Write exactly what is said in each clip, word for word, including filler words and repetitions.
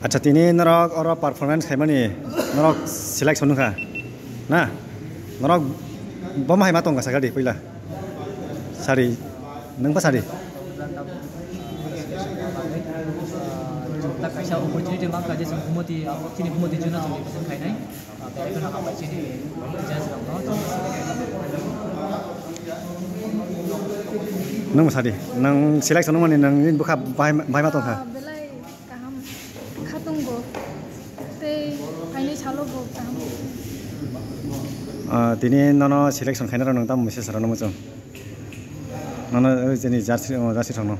Acha, tini norok oro performance khaimani norok selection wngkha na? Norok bomo hai ma tongkha sakha di puila. Sari, nwng pa sari? Chwng ta kaisa opportunity mankha je chwng Bhumoti, chini Bhumoti Junior chwng represent khainai. Ah, belai kheno hambai chini judge rokno. Nwng bo sadi, nwng selection wngmani nwng nini bwkha bahai, bahai ma tongkha? Ah, belai kaham khatung bo. Tei phainai salo bo kaham. Ah, tini nono selection khainai rok nwng tamo message rwno muchung? Nono, o, chini jersey, o, jersey rokno.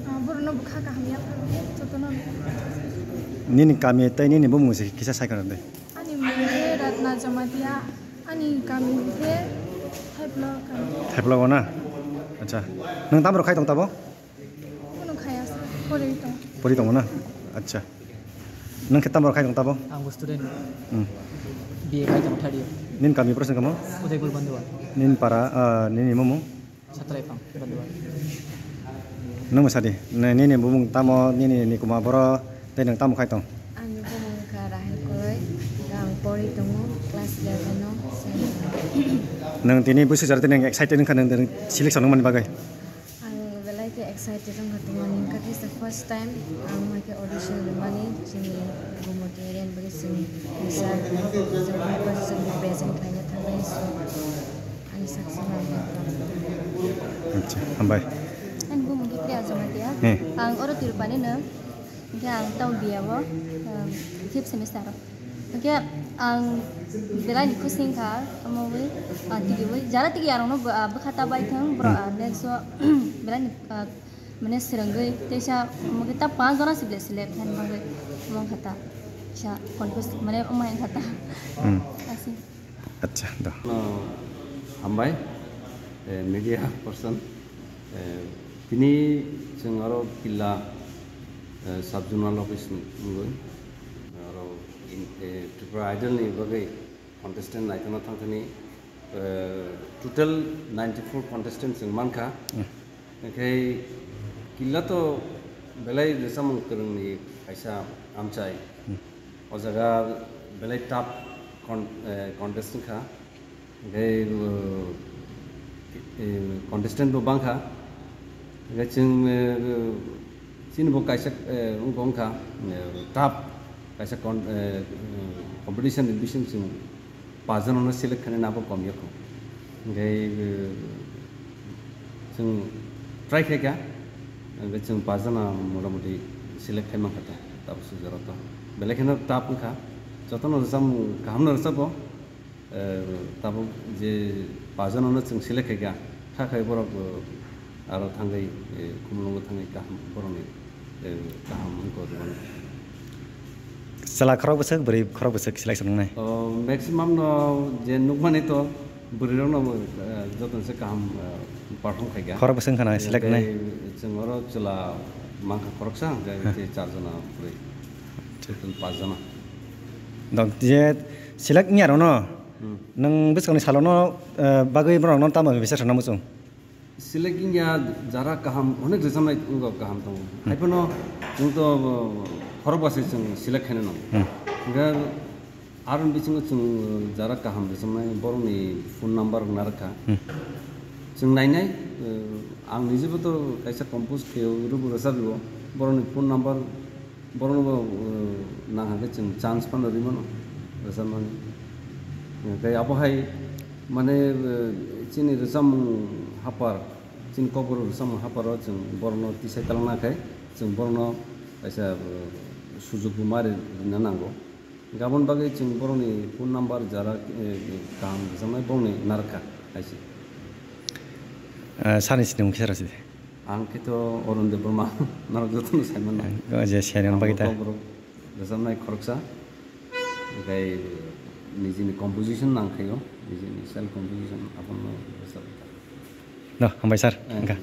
Ah, borokno bwkha kaham ya phano, jotono. Nini kami tei nini bumung se kisa sai khna de. Ani mung khe Ratna Jamatia, ani kami khe Thaipla kami. Thaipla o na? Acha. Nwng tamo rok khai tong tabo? Kuno khaya sa, pori tong. Pori tongo na? Acha. Nwng khe tamo rok khai tong tabo? Ang bo student. Hmm. B A khai tong third year. Nini kami pura sing kamo? Udaipur Bandewal. Nini para, ah, nini mumung? Satraipang, Bandewal. Nwng mwsadi, nini bumung tamo, nini nikuma boro, tei nwng tamo khai tong? Ani bumung kha Rahel Koloi, ang pori tongo, class eleven o, senior. Nwng tini busi jora tini excited wngkha nwng selection wngmani bagwi? Ang belai khe excited wngkha tongmani, wngkha this the first time ang hai khe audition rwmani, chini Bhumoti area ni bagwi chwng misa, chwng present khlaina thangnai, so. Ani saksa nang. Acha, hambai. Ani bumung khe Priya Jamatia. Hmm. Ang oro Tirupanino. Hingke ang tamo B A o, um, fifth semester o. Hingke ang belai ni khusing kha, omo wi, ah, tigi wi. Jara tigi arong no bwkha ta bai thang, bro, hmm, ah, next o, belai ni, ah, mane swrwngwi teisa omo khe ta panch jona si ble select khaina bagwi omo kha ta. Sa confuse mane omo hai kha ta. Hmm. Asing. Acha, do. No, hambai, eh, media person, eh, tini chwng oro Killa, eh, sub zonal office wngwi, oro in, eh, Tripura Idol ni bagwi contestant naitokna thangthani, eh, total ninety four contestant chwng mankha. Hmm. Hingke Killa to belai rwchapmung kwrwngni kaisa amchai. Hmm. O jaga belai tough con-, eh, contest wngkha. Hingke, eh, eh, contestant bo bangkha. Hingke chwng, eh, chini bo kaisa, eh, wngkha, eh, tough kaisa con-, eh, eh, competition ni bising chwng pajano no select khainani abo kom yakho. Hingke, eh, chwng try khaikha, hingke chwng pajano motamoti select khai mankha ta, tabuk swijaro to. Belai kheno tough wngkha, jotono rwchapmung kaham no rwchapo, eh, tabuk je pajano no chwng select khaikha, kha khai borok, eh, Aro thangwi, eh, Khumulwngo thangwi kaham borokni, eh, kaham wngkha rwmani. Chwla khorok bwswk, bwrwi khorok bwswk selection wngnai? Oh, maximum no je nukmani to bwrwi rokno, eh, jotono se kaham, eh, perform khaikha. Khorok bwswk wngkha na select wngnai? Tei chwng oro chwla mankha khoroksa, hwnkhe tei char jona bwrwi. Acha. Total pas jona. Dok je select wngya rokno, hmm, nwng bwskangni salono, eh, bagwi borokno tamo message rwna muchung? Select wngya jara kaham, onek rwchapnai wngkha kaham tongo. Hmm. Haiphano chwng to, uh, khorok bwsai chwng select khaina nango. Hmm. Hwnkhe aroni bisingo chwng, uh, jara kaham rwchapnai borokni phone number narwkha. Hmm. Chwng nainai, uh, ang nijebo to kaisa compose khe rwbo rwchapbo borokni phone number Borokno bo, uh, nang hwnkhe chwng chance phano rwi mano rwchapmani. Tei abo hai mane, uh, chini rwchapmung hapar, chini kokborok rwchapmung haparo chwng borokno tisai talangna khe chwng borokno kaisa, uh, sujukbo ma ri-, rina nango. Aboni bagwi chwng borokni phone number jara, uh, kaham rwchapnai borokni narwkha hai se. Ah, sani sinimung kisa rw sidi. Ang khe to Arun Debbarma, norok jotono sai mano. O je sainon bagwi ta. Ang bo borok rwchapnai khoroksa, tei nijini composition nang khaio, nijini self composition abono rwchap ta. No, hambai sir, eh, wngkha.